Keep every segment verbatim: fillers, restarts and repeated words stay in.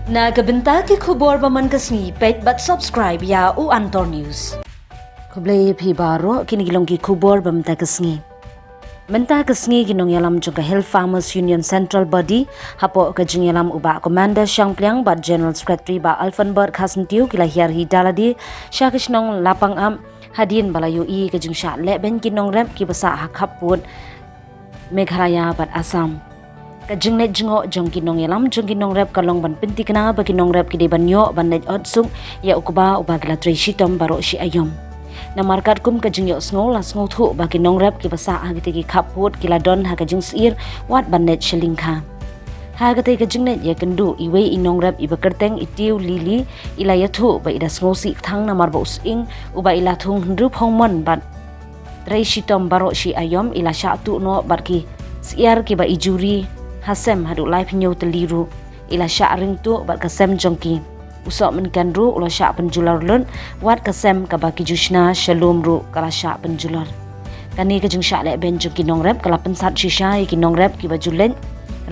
Na ka bynta ki khubor ba man ka sngi, peit bad subscribe ïa u Antor News. Khublei phi baroh, kine ki long ki khubor ba mynta ka sngi. Mynta ka sngi ki nongïalam jong ka Hill Farmers Union Central Body, hapoh ka jingïalam u Bah Commander Shangpliang bad General Secretary Bah Alfonbert Kharsyntiew ki la hiar hi da lade sha ka shnong Lapangap, hadien ba la ïohi ka jingshah lehbeiñ ki nongrep kiba sah ha khappud Meghalaya bad Assam. Ka jingleit jngoh jong ki nongïalam jong ki nongrep ka long ban pynthikna ba ki nongrep ki dei ban ïoh ban leit ot suk ïa u kba uba ki la trei shitom baroh shi aïom. Namar katkum ka jingïohsngew la sngewthuh ba ki nongrep kiba sah ha kitei ki khappud ki la don ha ka jingsyier wat ban leit sha lyngkha. Ha katei ka jingleit ïakynduh, iwei i nongrep iba kyrteng i Tiew Lily i la ïathuh ba i da sngewsih kthang namar ba u sying uba i la thung hynriew phew mon bad trei shitom baroh shi aïom i la shah tuh noh bad ki syiar kiba i juri ha sem haduh laiphew hynñiew tylli ruh. I la shah ring tuh bad ka sem jong ki. U sohmynken ruh u la shah pynjulor lut, wat ka sem kaba ki ju shna sha lum ruh ka la shah pynjulor. Kane ka jingshah lehbeiñ jong ki nongrep ka la pynsat shisha ïa ki nongrep kiba ju leit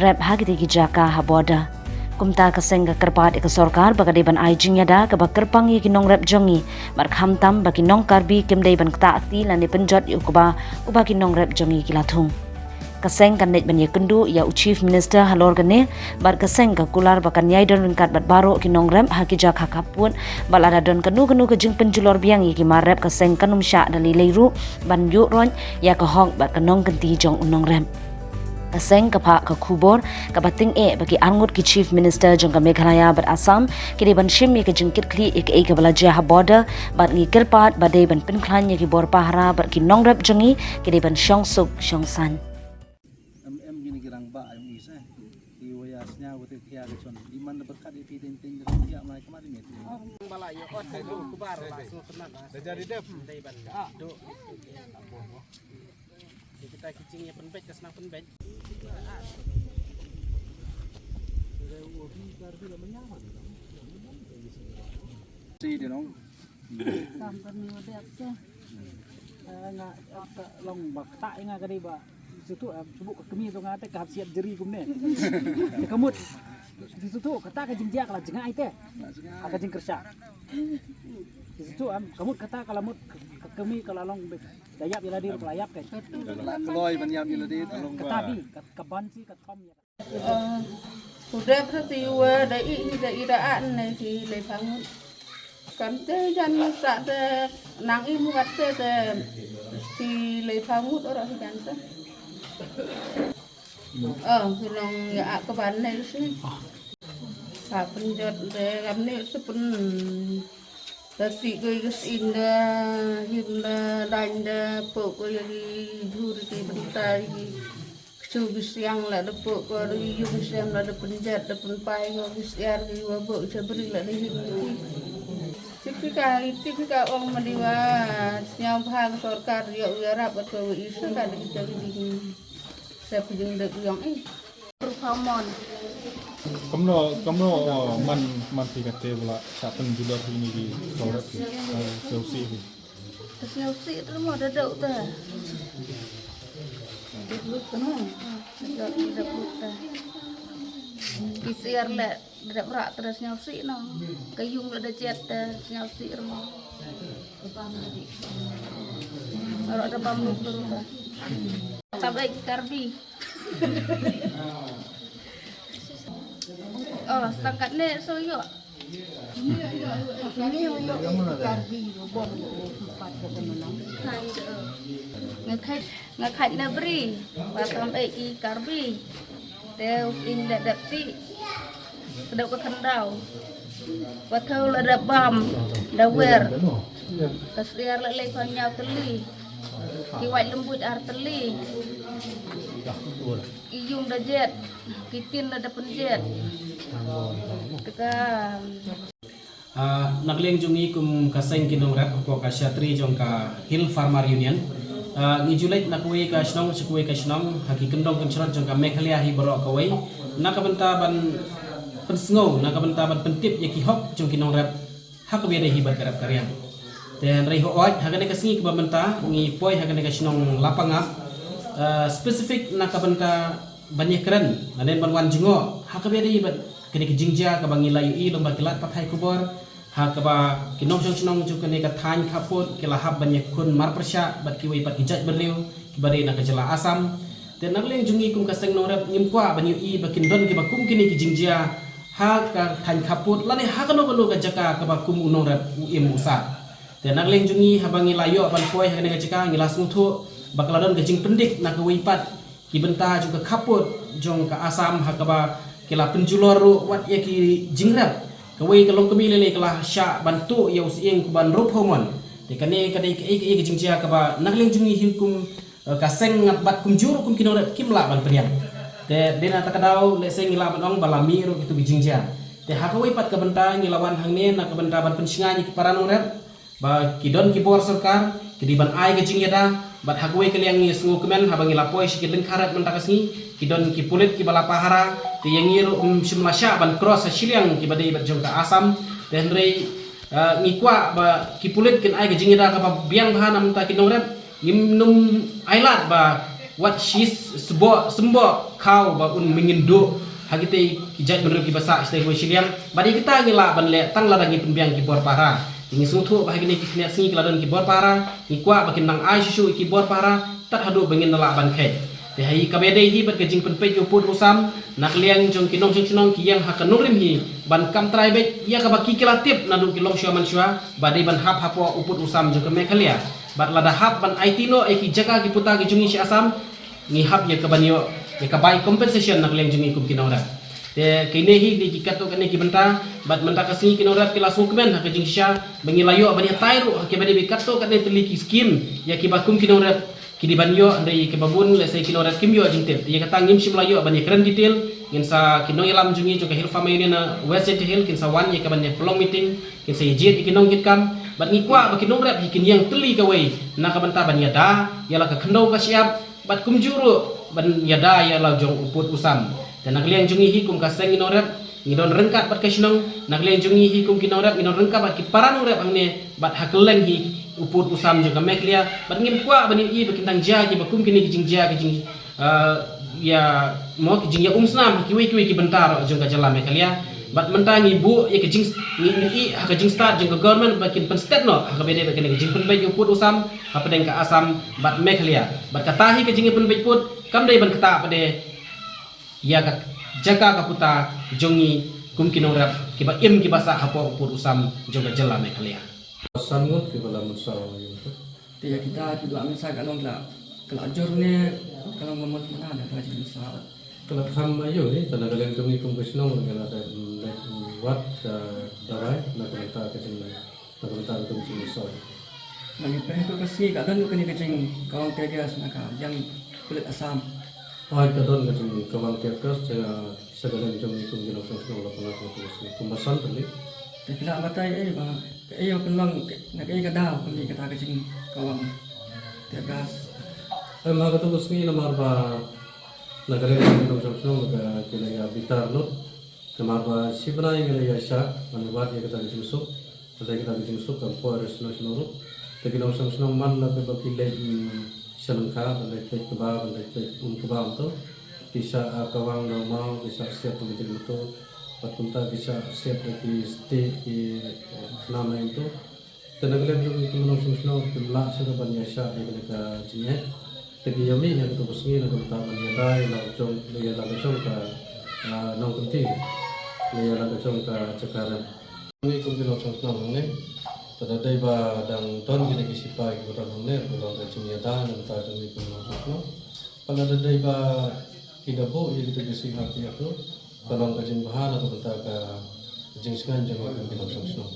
rep ha kitei ki jaka ha border. Kumta ka seng ka kyrpad ïa ka sorkar ba ka dei ban ai jingïada kaba kyrpang ïa ki nongrep jong ngi, bad khamtam ba ki nong Karbi kim dei ban ktah kti lane pynjot ïa u kba uba ki nongrep jong ngi ki la thung. Ka seng kan leit ban ïakynduh ïa u Chief Minister halor kane, bad ka seng ka kular ba kan ïai don ryngkat bad baroh ki nongrep ha ki jaka khappud, bad lada don kano kano ka jingpynjulor biang ïa ki mar rep ka seng kan ym shah da lei lei ruh ban ïuh roit ïa ka hok bad ka nongkynti jong u nongrep. Ka seng ka phah ka khubor kaba tyngeh ba ki arngut ki Chief Minister jong ka Meghalaya bad Assam ki dei ban shim ïa ka jingkitkhlieh ïa kaei kaba la jia ha border, bad ngi kyrpad ba dei ban pynkhlaiñ ïa ki bor pahara bad ki nongrep jong ngi ki dei ban shong suk shong saiñ. Em em kine ki rangbah jong ngi sa. Ki waya sñiaw kata ki ïa ka chon. Di man da berkat di ti ting ting da ïa mai kamat di met. Bala ïa ot ka duk kubar ba su kena. Da jadi dep. Dei ban duk. Kita ki jingïapynbeit ka sna pynbeit. Si di nong. Sam kan ni wadep ke. Nga long ba kata nga ka dei ba. Situ, em, cuba ka kemi tu nga te ka hap siat jeri kumne. Te kamut. Di situ kata ka jingjia ka la jngai te. Ka jingkyrsha. Di situ, em, kamut kata ka la mut ka kemi ka la long bek. Da ïap ïa lade ruh ka la ïap kan. Kloi ban ïap ïa lade ta long kata ba. Bi ka, ka ban si ka thom ïa. Eh, u dep te ti wa da i i da i da an ne ti lei phangut. Kan te jan sa te nang i mu kat te te ti lei phangut ora hi jan te. Eh, ki long ïa a ka ban ne si. Ka pynjot de kam ne si pyn. Da ti ko i ka sin da him da dain da po ko ïa ki jhur ki bynta ki. Ksu ki siang la da po ko da ki yung siang la da pynjat da pynpai ko ki siar ki wa bo cha bri la da him ki. Tipika, tipika ong ma di wa sñiaw bha ka sorkar ïa u ïarap ka wa i sa ka da kita ki ding. Sa pjing da u yong i. Performance. Kamno, kamno, oh, man, man phi kate bala sa pynjulor hi ni ki sorap hi. Sñiawsih hi. Sñiawsih tu mo da dok ta. Dok lut ta mo. Dok, dok lut ta. Ki siar le da rak ta sñiawsih no. Ka yung le da jet ta sñiawsih mo. Aro da pam lut ta. Tabai Karbi. Oh, sangkat ne so yo. Nga khait, nga khait na bri, ba tam e i Karbi. Te u in da dap ti. Sedap ka khandau. Ba tau la da bam, da wer. Ka sliar la lei phan ñiaw tylli. Ki wait lembut ar tylli. Ki yung da jet, ki tin la da pynjet. Teka. Ah, na ka liang jong ngi kum ka seng ki nongrep hapoh ka shatri jong ka Hill Farmer Union. Ah, ngi ju leit na kawei ka shnong sha kawei ka shnong ha ki kyndong kynshrot jong ka Meghalaya hi baroh kawei. Na ka bynta ban pynsngew, na ka bynta ban pyntip ïa ki hok jong ki nongrep ha kaba ïadei hi bad ka rep ka riang. Te hynrei hooid, ha kane ka sngi kaba mynta ngi poi ha kane ka shnong Lapangap, eh, specific na ka bynta ban ïakren, lane ban wan jngoh ha kaba ïadei hi bad Kane ka jingjia kaba ngi la ïohi lem bad ki lad pathai khubor, ha kaba ki nongshong shnong jong kane ka thaiñ Khappud ki la hap ban ïakhun marpyrshah bad kiwei pat ki jaitbynriew kiba dei na ka jylla Assam. Te na ka liang jong ngi kum ka seng nongrep ngim kwah ban ïohi ba kin don kiba kum kine ki jingjia ha ka thaiñ Khappud lane ha kano kano ka jaka kaba kum u nongrep u im u sah. Te na ka liang jong ngi haba ngi la ïoh ban poi ha kane ka jaka ngi la sngewthuh ba ka la don ka jingpyndik na kawei pat ki bynta jong ka Khappud jong ka Assam ha kaba ki la pynjulor ruh wat ïa ki jingrep. Kawei ka longkmie lei lei ka la shah ban tuh ïa u sying kumba hynriewphew mon. Te kane ka dei kaei kaei ka jingjia kaba na ka liang jong ngi hi kum, eh, ka seng ngat bad kumjuh ruh kum ki nongrep kim lah ban pdiang. Te dei na kata ka daw lehse ngi lah ban ong ba la mih ruh kito ki jingjia. Te ha kawei pat ka bynta ngi la wan hangne na ka bynta ban pynshngaiñ ïa ki para nongrep ba ki don ki bor sorkar ki dei ban ai ka jingïada. Bad ha kawei ka liang ngi sngewkmen haba ngi la poi sha ki lyngkha rep mynta ka sngi ki don ki pulit kiba la pahara. Te ïa ngi ruh ym shym la shah ban cross ha shiliang kiba dei bad jong ka Assam. Te hynrei, eh, ngi kwah ba ki pulit kin ai ka jingïada kaba biang bha na bynta ki nongrep. Ngim nym ailad ba wat shi sboh symboh khaw ba un mynngin duh ha kitei ki jaitbynriew kiba sah shatei kawei shiliang. Bad ïa kita ngi lah ban leh tang lada ngi pynbiang ki bor pahara. Te ngi sngewthuh ba ha kine ki khyndiat sngi ki la don ki bor pahara, ngi kwah ba kin nang ai shuh shuh ïa ki bor pahara tad haduh ba ngin da lah ban kheit. Te ha kaba dei hi bad ka jingpynpeit ïa u pud u sam na ka liang jong ki nongshong shnong ki ïeng ha ka nongrim hi ban kam trai beit ïa kaba ki ki la tip naduh ki longshuwa manshuwa ba dei ban hap hapoh u pud u sam jong ka Meghalaya. Bad lada hap ban aiti noh ïa ki jaka ki puta ki jong ngi sha Assam, ngi hap ïa ka ban ïoh ïa ka bai compensation na ka liang jong ngi kum ki nongrep. Te kine hi dei ki katto katne ki bynta bad mynta ka sngi ki nongrep ki la sngewkmen ha ka jingshisha ba ngi la ïoh ban ïatai ruh ha kiba dei katto katne tylli ki skim ïa kiba kum ki nongrep ki dei ban ïoh. Hynrei ïa kiba bun lehse ki nongrep kim ïoh jingtip. Ïa kata ngim shym la ïoh ban ïakren detail. Ngin sa ki nongïalam jong ngi jong ka Hill Farmer Union, uh, West Jaintia Hills kin sa wan ïa ka ban ïa pynlong meeting, kin sa ïa jied ïa ki nongkitkam. Bad ngi kwah ba ki nongrep hi kin ïeng tylli kawei na ka bynta ban ïada ïa la ka khyndew ka shyiap bad kumjuh ruh ban ïada ïa la jong u pud u sam. Te na ka liang jong ngi hi kum ka seng ngi nongrep ngi don ryngkat bad ka shnong. Na ka liang jong ngi hi kum ki nongrep ngi don ryngkat bad ki para nongrep hangne bad ha kylleng hi u pud u sam jong ka Meghalaya. Bad ngim kwah ban ïohi ba kin dang jia kiba kum kine ki jingjia ki jing, eh, ïa mo ki jingïaumsnam ha kiwei kiwei ki bynta ruh jong ka jylla Meghalaya. Bad mynta ngi buh ïa ka jing ngi, ngi ïohi ha ka jingstad jong ka government ba kin pynstet noh ha kaba dei bad kane ka jingpynbeit ïa u pud u sam hapdeng ka Assam bad Meghalaya. Bad kata hi ka jingïapynbeit pud kam dei ban ktah pat de ïa ka jaka ka puta jong ngi kum ki nongrep kiba im kiba sah hapoh u pud u sam jong ka jylla Meghalaya. San ngut kiba la mynsaw ïa u. Te ïa kita kiba la mynsaw ka long la ka la jur ne ka long ba mut na da ka jingmynsaw. Ka la kham aïu ne, te na ka liang jong ngi kum ka shnong ngi la dep leit wad ka dawai na ka bynta ka jing na ka bynta ka jingmynsaw. Ngi peit to ka sngi ka don kane ka jingkawang tear gas na ka liang pulit Assam. Ai ka don ka jingkawang tear gas jong Sa ka liang jong ngi kum ki nongshong shnong la pynlong ka tu sni kum ba san tylli. Te phi lah batai ei ba kaei ba pynlong na kaei ka daw kane kata ka jingkawang tear gas. Em ha ka tu sni namar ba na ka liang jong ki nongshong shnong la ka ki la ïa bitar lut. Namar ba shi bnai ngi la ïa shah ban wad ïa kata ka jingsuk. Te kita ki jingsuk kam poi re shnong shnong ruh. Te ki nongshong shnong man la kaba ki leit, mm, sha lyngkha, ban leit peit kba, ban leit peit um kba um to. Ki shah, ah, kawang da u maw, ki shah siat da ki jingmyntoi. Bad kumta ki shah siat da ki stick, ki, eh, khnam ïa um to. Te na ka liang jong ki nongshong shnong kim lah shuh ban ïa shah ïa kane ka jingeh. Te ki ïa mih ïa katu ka sngi na ka bynta ban ïada ïa la ka jong, ïa la ka jong ka, ah, nongkynti. Ïa la ka jong ka jaka rem. Ngi kum ki nongshong shnong hangne. Te da dei ba dang don kine ki sipai kiba don hangne, ka long ka jingïada na ka bynta jong ngi kum ki nongshong shnong. Bad lada dei ba ki da buh ïa kita ki sipai ki ïa tu, ka long ka jingbha na ka bynta ka jingsngewbha jong ngi kum ki nongshong shnong.